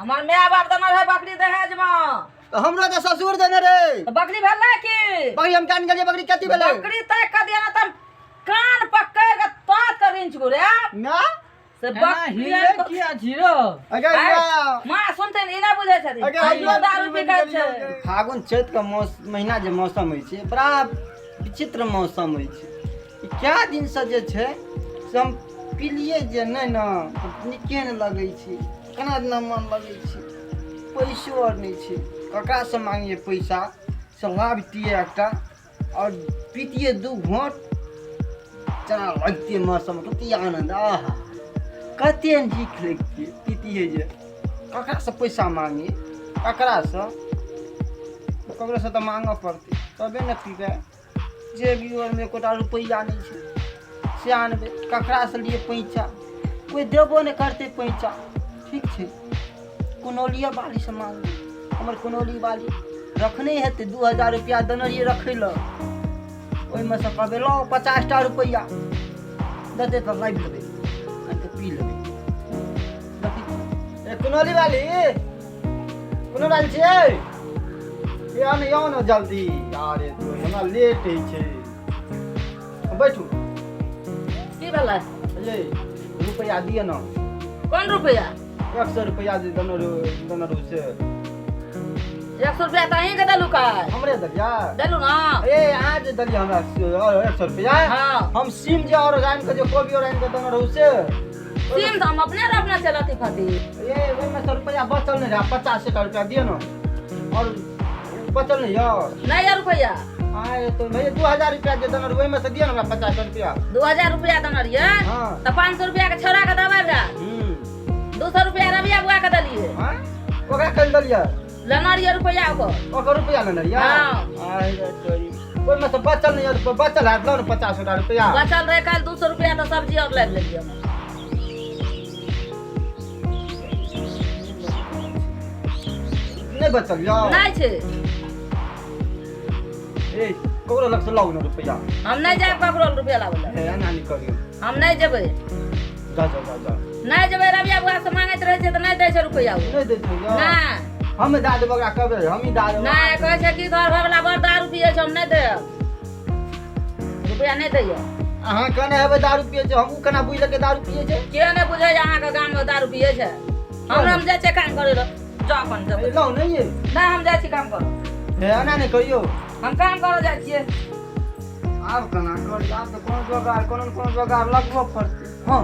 हमर माय बाप देने रहै बकरी दहेज मे। तऽ हमरो तऽ ससुर देने रे। तऽ बकरी भेल ने की? बकरी हम केहन गेलियै, बकरी कथी भेलै? बकरी ताकि कऽ दिअ ना तऽ हम कान पकड़ि कऽ तात कऽ रिंच गुड़ायब। ना से एना बकरी हिले आनि कऽ- किया छी रौ? अगे आइ, या माँ सुनते ने, ई नहि बुझै छथिन। अगे अहियो या दारू पी कऽ छै। फागुन चैत के मौस महीना जे मौसम होइ छै, बड़ा विचित्र मौसम होइ छै। ई कए दिनसँ जे छै से हम पिलियै जे नहि ने, तऽ नीके नहि लगै छै, केना दिना मन लगै छै। पैसो आर नहि छै, ककरासँ माँगियै पैसा से लाबितियै एकटा आओर पीतियै दू घोंट, जेना लगतियै मौसम कते आनन्द, आहा कते नीक लगितियै पीतियै जे। ककरासँ पैसा माँगियै, ककरासँ? ककरोसँ तऽ माँगऽ पड़तै तबे ने पीबै। जेबी आरमे एकोटा रुपैआ नहि छै से आनबै ककरासँ लिए पैंचा? कोइ देबो नहि करतै पैंचा। ठीक छै, कुनौलिए बालीसँ माँगबै। हमर कुनौली बाली रखने हेतै, 2000 रुपैआ देने रहियै रखै लए, ओहिमे सँ कहबै लऽ 50टा रुपैआ देतै तऽ लाबि लेबै, आनि कऽ पी लेबै। देखै छियै। ए कुनौली बाली, कुनौली बाली छियै? ए आउ ने, आउ ने जल्दी। अरे तो हमरा लेट होइ छै, बैठू। की भेलै? ये रुपैआ दिअ ने। कोन रुपैआ? 100 रुपैआ जे देने रहू, देने रहू से। 100 रुपैआ तऽ अहीँके देलू काल्हि। हमरे देलियै? देलू ने। ए अहाँ जे देलियै हमरा 100 रुपैआ, हँ। हम सिम जे आओर आनि कऽ जे कोबी आओर आनि कऽ देने रहू से। सीम तऽ हम अपने रोपने छै लत्ती फत्ती। ए ओहिमे सँ रुपैआ बचल नहि रहए, 50 टा रुपैआ दिअ ने, आओर बचल नहि यऽ। नहि यऽ रुपैआ। आय तो भैया 2000 रुपया जे देने रहो, ओहिमे से दिअ ने हमरा 50 रुपया। 2000 रुपया देने रहियै? हाँ। तऽ 500 रुपया के छौड़ा के दबाइ भेल। 200 रुपया रबिया बुआ के देलियै। हाँ? ओकरा कल देलियै? लेने रहियै रुपया ओकर। ओकर रुपया लेने रहियै? हाँ। आय रे तोरी, ओहिमे से बचल नहि यऽ, बचल हैत लऽ ने 50 टा रुपया। बचल रहै काल्हि 200 रुपया तऽ सब्जी आओर लाबि लेलियै हम। नहि बचल यऽ? नहि छै। ए ककरो लग से लाउ ने रुपया। हम नहि जायब ककरो लग रुपया लाबै लए। हे एना नहि करियौ। हम नहि जेबै। जा जा जा जा। नहि जेबै, रबिया बुआ से मांगैत रहै छै तऽ नहि दै छै रुपया ओ। नहि दै छै यौ? नहि। हम दए देबै ओकरा, कहबै हमही दए देबै। नहि, कहै छै कि तोहर घरवला बड़ दारू पियै छै, हम नहि देब रुपया, नहि दैय। अहाँ कहने हेबै दारू पियै छै, हमहूँ केना बुझि लेलकै दारू पियै छै? के नहि बुझै जे अहाँके गाममे दारू पियै छै? हम जाइ छियै काम करै लए, जाउ अपन जेबै। लाउ नहि ये। नहि, हम जाइ छी काम करऽ। हे एना नहि करियौ। हम काम करऽ जाइ छियै। आब केना करी? आब तऽ कोनो जोगाड़, कोनो ने कोनो जोगाड़ लगबऽ पड़तै। हँ,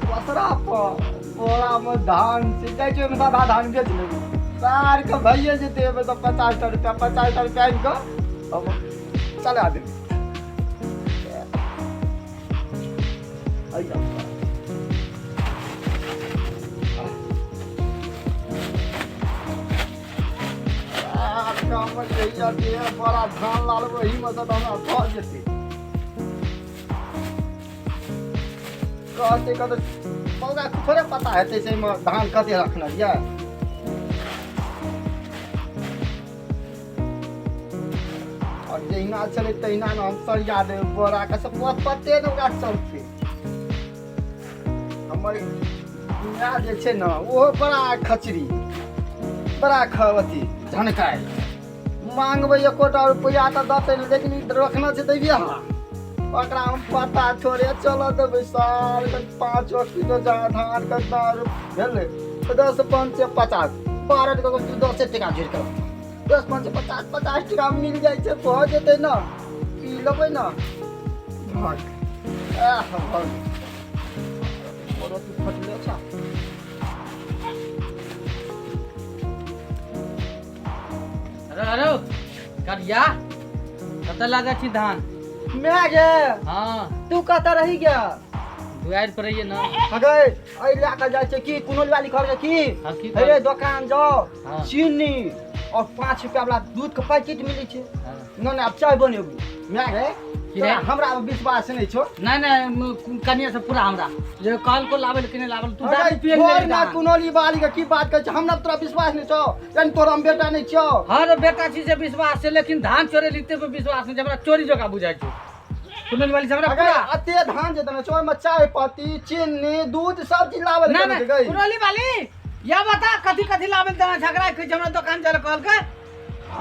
पसरा पर बोरामे धान छै, जाइ छियै ओहिमे सादा धान बेच लेबै, सारके भइए जेतै। ओहिमे तऽ 50 टा रुपया, 50 टा रुपया आनि कऽ हम चला देबै। आइ जाउ। बड़ा धान लाल ओहीमे से तऽ हमरा भऽ जेतै। कहते कहते ओकरा थोड़े पता हेतै से एहिमे धान कते रखने यऽ। आओर जहिना छलै तहिना ने हम सरिया देबै बोराके, से पते ने ओकरा चलतै। हमर माय जे छै ने, ओहो बड़ा खचरी, बड़ा ख अथी झनकाइ। मांगबै एकोटा रुपैआ तऽ देतै नहि, लेकिन ई रखने छै तैये हमरा ओकरा हम पता थोड़े चलऽ देबै। सालके 5 किलो जहाँ धानके दाम भेलै तऽ 10 पंचे 50, 12 टका, 10 टका जोड़ि कऽ 10 पंचे 50, 50 टका मिल जाइ छै, भऽ जेतै ने, पी लेबै ने। भऽ गेल। आह, भऽ गेल। रोटी फटले छै। अरे अरे करिया, कतऽ लागै छी धान? मैं गे। हाँ। तू कतऽ रही गया? दुआरि पर रहियै ने। अगे एहि लए कऽ जाइ छै की कुनोल वाली कहलकै की? हाँ, की? हे दोकान जाओ। हाँ। चीनी और 5 रुपया वाला दूध के पैकेट मिलै छै। हाँ। न न, आब चाय बनेबू मैं गे। की तोरा रे? हमरा विश्वास नहि छौ। नहि नहि, कनिया से पूरा हमरा जे कहल को लाबल कि नहि लाबल, तू अरे दारू पिए छोड़ ना कुनौली वाली के, की बात करै छै? हमरा तोरा विश्वास नहि छौ, यानी तोरा हम बेटा नहि छियौ? हँ रे, बेटा छी से विश्वास छै, लेकिन धान चोरे लिते पे विश्वास नहि छै। हमरा चोरी जकाँ बुझाइ छै कुनौली वाली से हमरा। अगर पूरा अते धान जे देने छौ, ओहिमे चाय पत्ती, चीनी, दूध सब चीज लाबल। नहि नहि नहि, कुनौली वाली। या बता कथी कथी लाबे देना झगड़ा के हमरा दुकान जाए कहलकै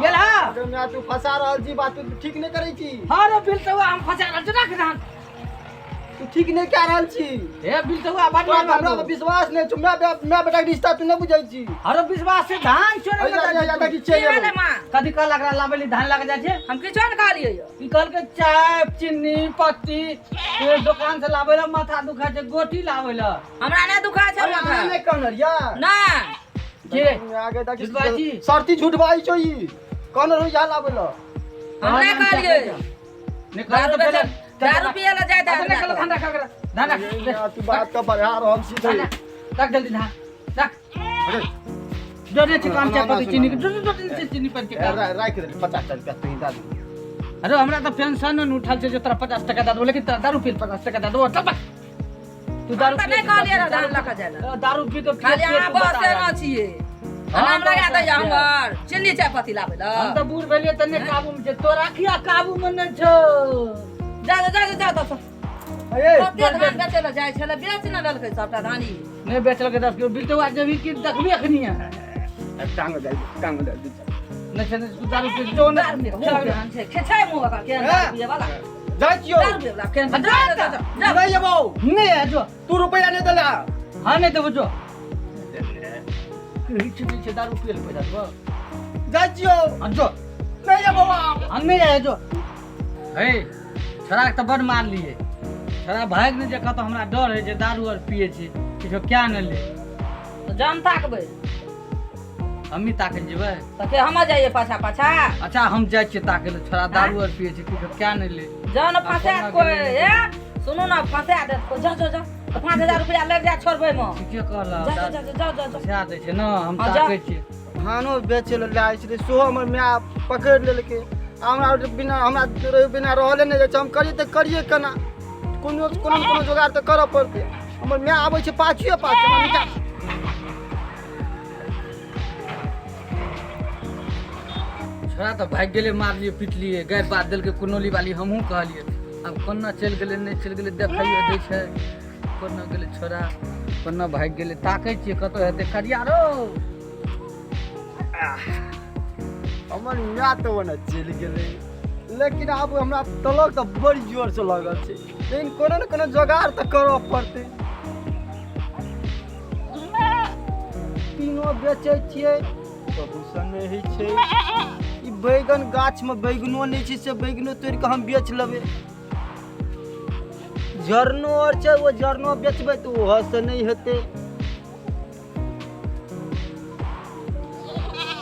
गेल हा अगर मैं तू फंसा रहल छी बात तू ठीक नहि करै छी। हाँ रे बिल तो हम फंसा रहल छी, रख धान। तू ठीक नहि कए रहल छी। हे बिल तो बड तोरा हमरा पर विश्वास नहि छौ, my बेटा के रिश्ता तू नहि बुझै छी। अरे विश्वास से धान चोरे अइया, अइया, देखी, की चलि भेलै एलौ। माँ? कथी कहलक रा लाबे ली धान लगे जाइ छै? हम किछो ने कहलियै यौ। ई कहलकै चाय चीनी पत्ती ये दुकान से लाबे ला माथा दुखाय छै, गोटी लाबे ला। हमरा नहि दुखाय छै अरे, माथा। अहाँ नहि कहने रहियै? नहि। के? आगे देखी, झूठ बाजै छी? शर्ती झूठ बाजै छौ ई। कहने रहौ इएह लाबै लए। हम नहि कहलियै। नहि कहलियै दारू तऽ बेचल फेर- दारू पियै लए जाइत अच्छा, नहि कहलक, धान रख एकरा, धान रख, ये, तू बात के बढ़ा रहल छी धान रख, रख जल्दी धान रख। अरे, जोड़ने छै काम चाय ना, पत्ती ना, चीनी ना। के जो जो जो चीनी पत्ती के काम। राखि देली 50 रुपया तू ही दए दे। अरे हमरा तऽ पेंशन ने उठल छै जे तोरा 50 टका दऽ देबो, लेकिन तोरा दारू पी 50 टका दऽ देबो। चल बस। तू दारू हम तऽ नहि कहलियै रहए धान लऽ कऽ जाय लए। दारू पी के खाली अहाँ बसे न छियै। हम नाम लगा बस दैया छियै। हमर चीनी चाय पत्ती लाबै लए। हम तऽ बूढ़ भेलियै तऽ नहि काबू मे छै, तोरा किया काबू मे नहि छौ? जा जा जा जा जा तऽ अरे, कते धान बेचै लए जाइ छलै, बेच ने लेलकै सबटा धान ई। नहि बेचलकै 10 किलो बिल तऽ जेबही कि देखबी एखनी? टांग दए दे, टांग दए दे। नहि छै, नहि दारू पी जो दारू पियै नहि। केहन छै? खेछै मुँह ओकर केहन दारू पियै वाला। जाइ छियौ। दारू पियै वाला केहन छै? जा जा जा जा। नहि एबौ। नहि है जो। तू रुपया नहि देला। हाँ नहि देबो जो। कहै छै नहि छै दारू पियै लए पैसा देबो। जाइ छियौ। हाँ जो। नहि एबौ आब। हम नहि जाए जो। हे छोड़ाके तऽ बड मारलियै, छोड़ा भागि नहि जे कतौ, हमरा डर होइ छै, दारू आर पियै छै, किछो क्या नहि ले। तऽ जन ताकबै। हमही ताकै जेबै। तऽ के हम जाइए पाछा पाछा? अच्छा हम जाइ छियै ताकै लए, छोड़ा दारू आर पियै छै, किछो क्या नहि ले। जन फंसा कोना कोइ गेलै? ए सुनू ने, फंसा देत कोइ। जा जा जा तऽ 5000 रुपया लागि जायत छोड़बै मे। ठीके कहलक। जा जा जा जा जा जा। फंसा दै छै ने, हम हाँ, जा। ताकै छियै। धानो बेचै लए लए जाइ छलै, सेहो हमर माय पकड़ि लेलकै। आ हमरा बिना हमरा बिना रहले नहि जाइ छै। हम करियै तऽ करियै केना? कोनो कोनो ने कोनो जोगाड़ तऽ करऽ पड़तै। हमर माय आबै छै पाछुए पाछू हमरा निकाल। छोड़ा तऽ भागि गेलै, मारलियै पिटलियै, गारि बात देलकै कुनौली वाली। हमहूँ कहलियै आब कोना चलि गेलै, नहि चलि गेलै, देखाइयो दै छै कोना गेलै छोड़ा, कोना भागि गेलै। ताकै छियै कतौ हेतै करिया रो। हमर माय तऽ ओना चलि गेलै, लेकिन आब हमरा तलक तऽ बड़ी जोरसँ लागल छै, लेकिन कोनो ने कोनो जोगाड़ तऽ करऽ पड़तै। तीनो बेचै छियै तहूसँ नहि होइ छै। ई बैगन गाछमे बैगनो नहि छै, से बैगनो तोड़ि कऽ हम बेच लेबै। झरनो आर छै, ओ झरनो बेचबै तऽ ओहोसँ नहि हेतै।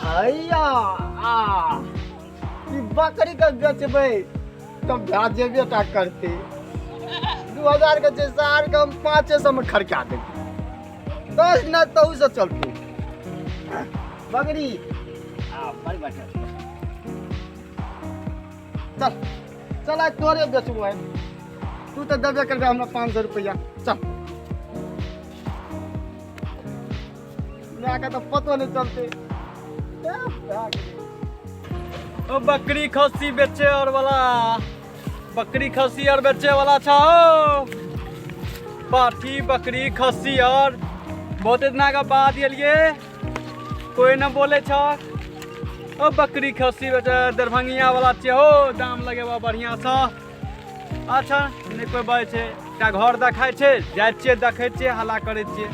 हैया आ ई बकरी के बेचबै तब भए जेबे टा करतै। 2000 के छै, सार के हम 500 मे खड़का देबै। 10 दिना तहूसँ चलतै। बकरी आ बड़ बढ़िआँ। चल चल, आइ तोरे बेचबो आइ। तू तऽ देबे करबै हमरा 500 रुपैआ। चल, मायके तऽ पतो नहि चलतै। ए, भए गेलै। ओ बकरी खस्सी बेचे और वाला, बकरी खस्सी और बेचे वाला छो, पाठी बकरी खस्सी और बहुत इतना का बाद एलिए, कोई न बोले छ। ओ बकरी खस्सी बेचे दरभंगिया वाला छे हो, दाम लगेबा बढ़िया सा। अच्छा नहीं कोई बाजै छै, एकटा घर देखाइ छै, जाइ छियै देखै छियै, हल्ला करै छियै।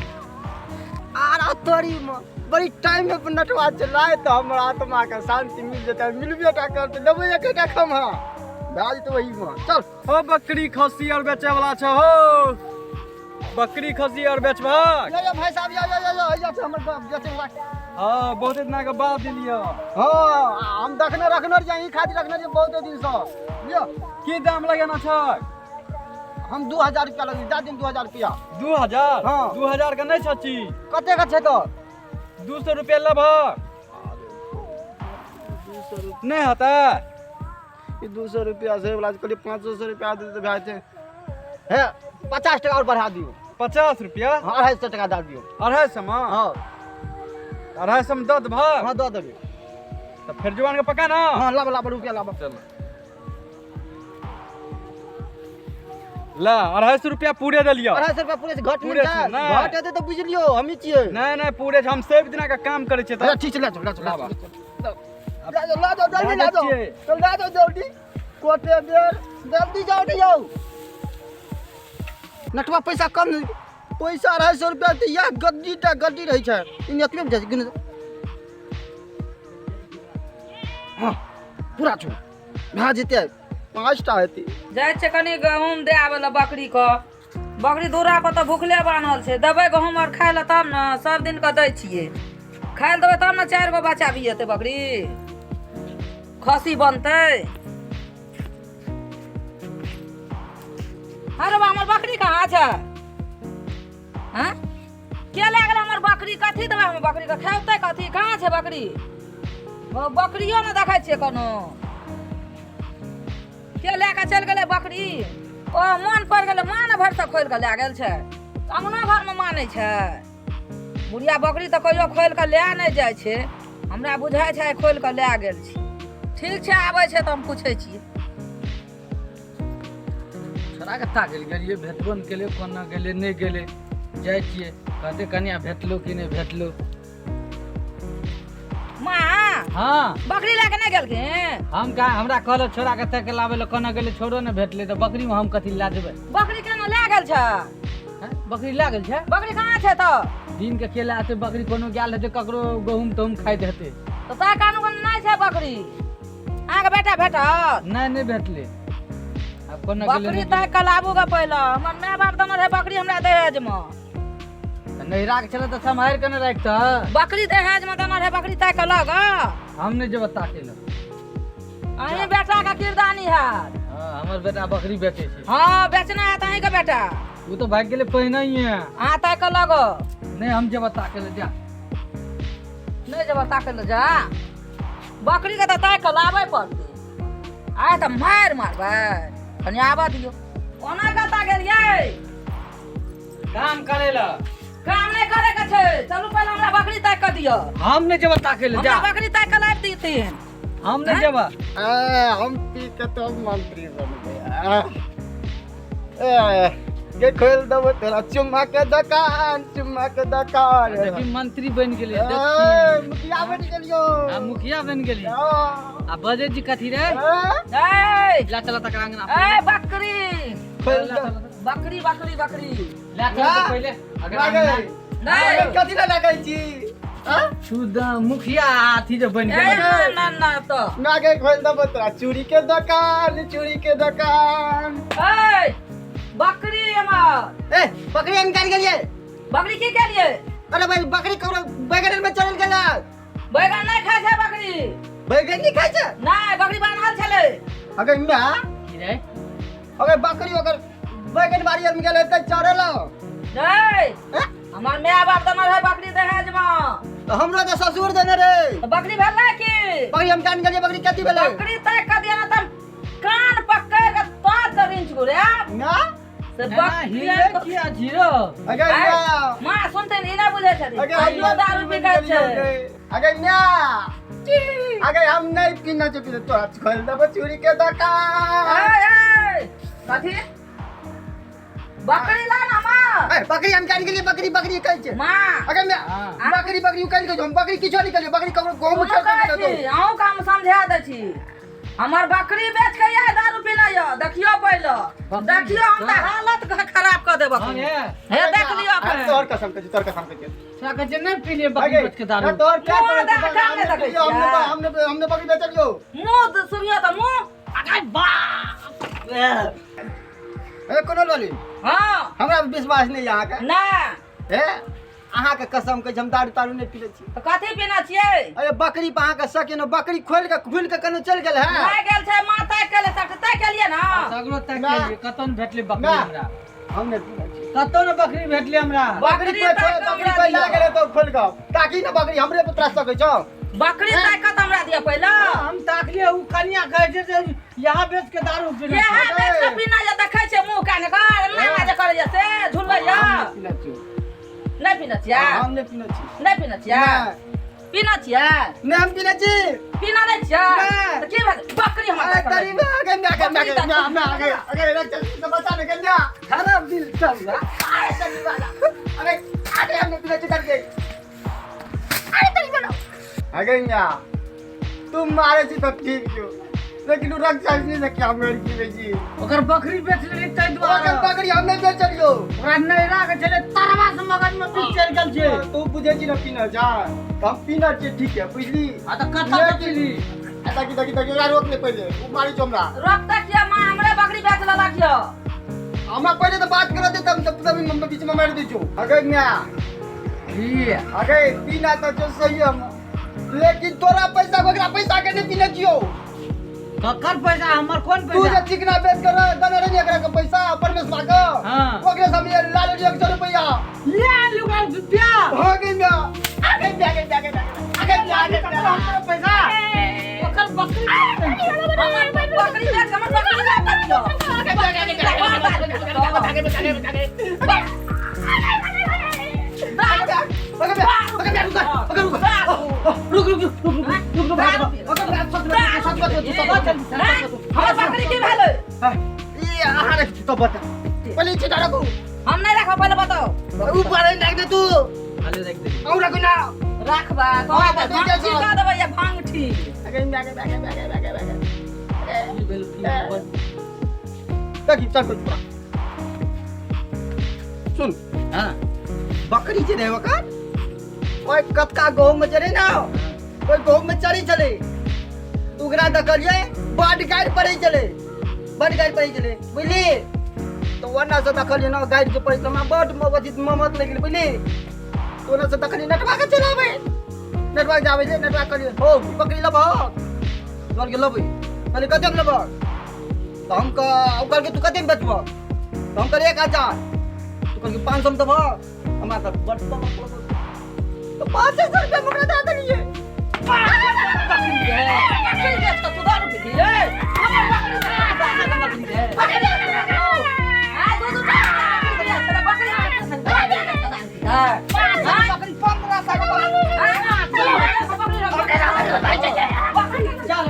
आर तोरी में बड़ी टाइम में नटवा चलाए तऽ हमर आत्मा के शांति मिल जेतै। मिलबे टा करतै, देबै एकेटा खम्हा भए जेतै वही में। चल। ओ बकरी खस्सी और बेचे वाला छो हो, बकरी खस्सी और बेचबहक? यो यो भाई साहब, यो यो यो यो यो छै हमर बेचे वाला। हाँ बहुत इतना के बाद दिलियो। हाँ हम देखने रखने रहियै, ई खातिर रखने रहियै बहुत दिन से। लियो। की दाम लगेना छ? हम 2000 रुपया लगे, दए दिन 2000 रुपया। 2000? हाँ। 2000 के नहीं छ चीज। कते के छै तऽ? 200 रुपया लेबहक? नहीं होता। ई 200 रुपया से वाला कहलियै 500 रुपया दे तऽ भए जेतै। हे 50 टका और बढ़ा दियौ। 50 रुपया? हाँ 250 टका दए दियौ। 250 में? हाँ। 250 में दऽ देबहक? हाँ दऽ देबै। तऽ फेर जुआन के पका ना। हाँ लाब लाब रुपया लाब। चल। ला 250 रुपया पूरे देलियो। 250 रुपया पूरे से घट पूरे नहि छै, नहि। घट हेतै तऽ बुझि लियौ हमही छियै। नहीं नहीं, पूरे छै, हम सब दिना का काम करै छियै। अच्छा ठीक छै, लए जाओ, लए जाओ, लाबा। लए जाओ, लए जाओ, जल्दी लए जाओ। छियै। चल लए जाओ जल्दी, कोटे बेर जल्दी जाओ ने यौ। नटवा पैसा कम नहि, पैसा 250 रुपया तऽ इएह गड्डी टा गड्डी रहै छै, ई एतबे बुझाइ छै गिन। हँ पूरा छौ, भए जेतै, 5टा हेतै। जाइ छै कनि गहूँम दए आबै लए बकरीके। बकरी दूरा पर तऽ भुखले बान्हल छै। देबै गहूँम आर खाय लए तब ने, सब दिन के दै छियै। खाय लए देबै तब ने 4 गो बच्चा भी हेतै, बकरी खस्सी बनतै। अरे बा, हमर बकरी कहाँ छै? हँ, के लए गेलै हमर बकरी? कथी देबै हमर बकरीके? खेतै कथी? कहाँ छै बकरी? ओ बकरियो ने देखै छियै कोनो। के लए कऽ चलि गेलै बकरी? ओ मोन पड़ि गेलै, माँ ने भरिसँ खोलि कऽ लए गेल छै। अङ्गना घरमे माँ नहि छै। बुढ़िया बकरी तऽ कहियो खोलि कऽ लए नहि जाइ छै। हमरा बुझाइ छै खोलि कऽ लए गेल छै। ठीक छै, आबै छै तऽ हम पूछै छियै। छोड़ा के ताकै लए गेलियै, भेटबो नहि केलै। कोना गेलै नहि गेलै, जाइ छियै कहतै कनिया भेटलो कि नहि भेटलो। माँ। हाँ। बकरी लए कऽ नहि गेलखिन? हम का, हमरा कहलक छोड़ा के ताके लाबै लए, कोना गेलै छोड़ो नहि भेटलै, तऽ बकरीमे हम कथी लए जेबै? बकरी केना लए गेल छै? हैं? बकरी लए गेल छै? बकरी कहाँ छै तऽ? दिन के केला हेतै बकरी, कोनो गेल हेतै ककरो, गहूम तहूम खाइत हेतै। तऽ ता कानू नहि छै बकरी। अहाँके बेटा भेटल? नहि, नहि भेटलै। आब कोना गेलै बकरी? नहि। ताकि कऽ लाबू गे पहिले। हमर माय बाप देने रहै बकरी हमरा दहेजमे। तऽ नैहराके छलै तऽ सम्हारि कऽ ने राखितऽ। बकरी दहेजमे देने रहै, बकरी ताकि कऽ लऽ गे। हम नहि जेबै ताकै लए। अहीं बेटाके किरदानी हैत। हँ, हमर बेटा बकरी बेचै छै। हँ, बेचना हैत अहींके बेटा। ओ तऽ भागि गेलै पहिनहिए। अहाँ ताकि कऽ लगो। नहि, हम जेबै ताकै लए, जा। नहि जेबै ताकै लए, जा। बकरीके तऽ ताकि कऽ लाबै पड़तै। आइ तऽ मारि मारबै, कनि आबऽ दियौ। ओना कतऽ गेलियै? काम करै लए। काम नहि करे के छै, चलू पहिले हमरा बकरी ताकि कऽ दिअ। हम नहि जेबै ताकै लए, जा। हमरा बकरी ताकि कऽ लाबि दिथिन। हम नहि जेबै। ए, हम पी के तो मंत्री बन गया। ए, के खोल देबो तोरा चुम्मा के दुकान, चुम्मा के दुकान। देखी मंत्री बनि गेलै। ए, देखी मुखिया बनि गेलियो। आ मुखिया बनि गेली। हाँ। आ बजै छी कथी रे? ए, ए। ला चला तकरा अंगना। ए बकरी। खोल दे। बकरी बकरी बकरी। ला चला तऽ पहिले अगर लागै। नहि। लागै, कथी लए लागै छी? हाँ? तू मुखिया अथी जे बनि ए गेलै। ना ना ना तऽ। नागे खोल देबो तोरा चूड़ी के दुकान, चूड़ी के दुकान। ए बकरी हमर। ए, बकरी हम निकाल गेलियै। बकरी की केलियै? अरे भाई, बकरी ककरो बैगन में चढ़ल गेलै। बैगन नहि खाइ छै बकरी। बैगन नहीं खाइ छै? नहि, बकरी बान्हल छलै। अगर माय। की रे? अगर बकरी ओकर बैगन बाड़ी में गेलै तऽ चढ़ल। नहि। ए? हमर माय बाप देने रहै बकरी दहेजमे। तऽ हमरो तऽ ससुर देने रे। तऽ बकरी भेलै की? बकरी हम जान गेलियै, बकरी कथी भेलै? बकरी ताकि कऽ दिअ ने तऽ कान पकड़ि कऽ पाँच रिंच घुरायब ना। से एना बकरी। हिले किया छी रौ? अगर आइ, ना। माँ सुनते ई नहि बुझै छथिन। अगर अहियो दारू पीकै छै। अगर ना, अगर हम नहीं पीना छै पीना, तोरा खोल देबो चूड़ी के दुकान। ए, ए, कथी बकरी ला ना माँ। ए, बकरी हम जान गेलियै, बकरी बकरी कहै छै। माँ। अगर मैं हाँ। बकरी बकरी उकालि के, हम बकरी किछो नहीं कहलियै, बकरी ककरो गहूँम कोनो खेल कहै छी, अहूँके हम समझा दै छी। हमर बकरी बेच के यऽ दारू पीना यऽ, देखियौ पहिले। बकरी देखियौ, हम तऽ हालत खराब कऽ देब हाँ अखन। रे। हे देख लियौ अखन। तोहर कसम कहै छी, तोहर कसम कहै छी। छोड़ा कहै छै नहि पीलियै बकरी अगे, बेच के दारू। तोहर क्या मुँह करै छी? देखा नहि हमने देखै पिलियौ, हमने छियै। हमने हमने बकरी बेचलियौ। मुँह सुनियौ तऽ मुँह। अरे बाप। ए कोनो लोली। हँ। हमरा विश्वास नहीं अहाँके। नहि। हे, अहाँके कसम कहै छी, हम दारू तारू नहि पीले छी। तऽ कथी पीना छियै? अरे बकरी पर अहाँके शक ने, बकरी खोलि के खुलि के कनो चलि गेल है। नहि गेल छै माँ, ताकि के ले सकते, ताकि के लिए ना। सगरो तक ना। गेलियै, कतौ नहि भेटलै बकरी ना। हमरा। हम नहि पीले छी। कतौ नहि बकरी भेटलै हमरा। बकरी बकरी कोइ ताकि कऽ बकरी हमरा कोइ लए दिअ। गेलै तऽ खोलि कऽ ताकि ने बकरी हमरे पर त्रास सकै छौ। बकरी ताकि कऽ तऽ हमरा दिअ पहिले। हम ताकलियै, उ कनिया कहै छै जे यहाँ बेच के दारू पीने इएह छै। बेच कऽ पीना जे देखै छियै मुँह कान कर नाना जे करैया से झुलबैया। हम नहि पीने छी। नहि पीने छियै? हम नहि पीने छी। नहि पीने छियै? नहि। पीना छियै? नहि, हम पीने छी। पीना नहि छियै? नहि। तऽ की भेल बकरी हमर? अरे तरी में आ गए, मैं गए, मैं गए, मैं मैं आ गए। अरे रख चल तो बचा ने गया खराब दिल चल रहा। अरे तरी वाला, अरे अरे हमने पीने चिकन गई। अरे तरी वाला आ गई। तुम मारे छी तो ठीक छो, लेकिन उ रख चल नहीं सकिया मेर की बेची। ओकर बकरी बेच लेली ताहि दुआरे। ओकर बकरी हम नहीं बेचलियो। ओकरा नैरा के छलै तरवा से मगज में बीच चलि गेल छै। तू बुझै छी ने पीना जा, तऽ हम पीना छियै, ठीक है, बुझली? आ तऽ कतऽ से पीली? देखी देखी देखी, ओकरा रोक ले पहिले, उ मारी छौ हमरा। रोकता किया माँ? हमरे बकरी बेच लेलक यौ। हमरा पहिले तऽ बात करऽ दे, तब तब तब बीच में मारि दै छौ। अगे म्या। की? अगे पीना तऽ छौ सही हम, लेकिन तोरा पैसा ओकरा पैसा के नहीं पीने छियौ। ककर पैसा? हमर कोन तू पैसा? जे चिकना बेच कर देने रही एकरा के पैसा परमेश्वर के। हाँ। ओकरे से हम ये ला लेलियै 100 रुपैआ। ले लुगा रुपया। हो गई म्या, आ गई म्या, गई म्या, गई म्या, आ गई म्या, आ गई म्या। पैसा ओकर बकरी। हमर बकरी बेच, हमर बकरी बेच लेलक यौ। रुक रुक रुक रुक रुक रुक भाई, ओकर सच सच सच सच। हमर बकरी की भेलै? ई अहाँ रख तो बता पहिले, छिटा रखू। हम नहि राखब, पहिले बताउ। ऊपर राख दे तू। खाली राखि देली। औ रखू ना। राखबा हाँ, तऽ भांग छी। दऽ देबै या भांग ठीक। अगे म्या, अगे म्या, अगे म्या, अगे म्या, अगे। की भेल की? देखी, चल चल पूरा सुन। हाँ। बकरी जे रहै ओकर, ओहि कतका गहूँम में चढ़े ना, ओहि गहूँम में चढ़ी छलै। ओकरा देखलियै बड गारि पड़ै छलै, बड गारि पड़ै छलै, बुझली? तऽ ओन्ना से देखलियै ने गारि जे पड़ै छलै, हमरा बड अथी ममत लागि गेलै, बुझली? तऽ ओन्ना से देखलियै नटवा के चलि आबै, नटवा के आबै छै। नटवा कहलियै, हो ई बकरी लेबहक? कहलकै लेबै। कहलियै कतेक लेबहक? तऽ हम कह, ओ कहलकै तू कतेकमे बेचबहक? तऽ हम कहलियै 1000। तऽ कहलकै 500 मे देबहक? हमरा तऽ बड तमक लगल, तऽ 500 रुपया मे ओकरा दए देलियै। बकरी बेच कऽ तू दारू पीलियै? हमर बकरी बकरी आइ दू दू टा बकरी बकरी। बकरी 1500 के बकरी। चल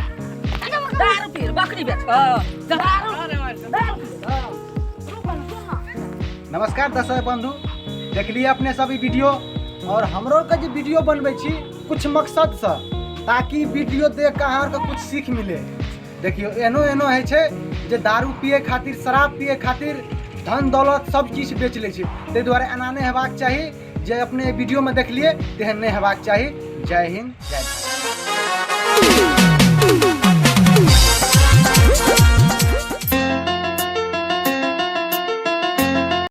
दारू पी, बकरी बेच कऽ दारू, दारू पी। नमस्कार दर्शक बंधु, देखलिए अपने सब ई वीडियो और हमरो के जे वीडियो बनबै छी कुछ मकसदसँ, ताकि वीडियो देख के अहाँ आरके कुछ सीख मिले। देखियौ, एहनो एहनो होइ छै जे दारू पिए खातिर, शराब पिए खातिर धन दौलत सब किछु बेच लै छै। ताहि दुआरे एना नहि हेबाक चाही। जे अपने वीडियोमे देखलिए तेहन नहि हेबाक चाही। जय हिंद, जय भारत।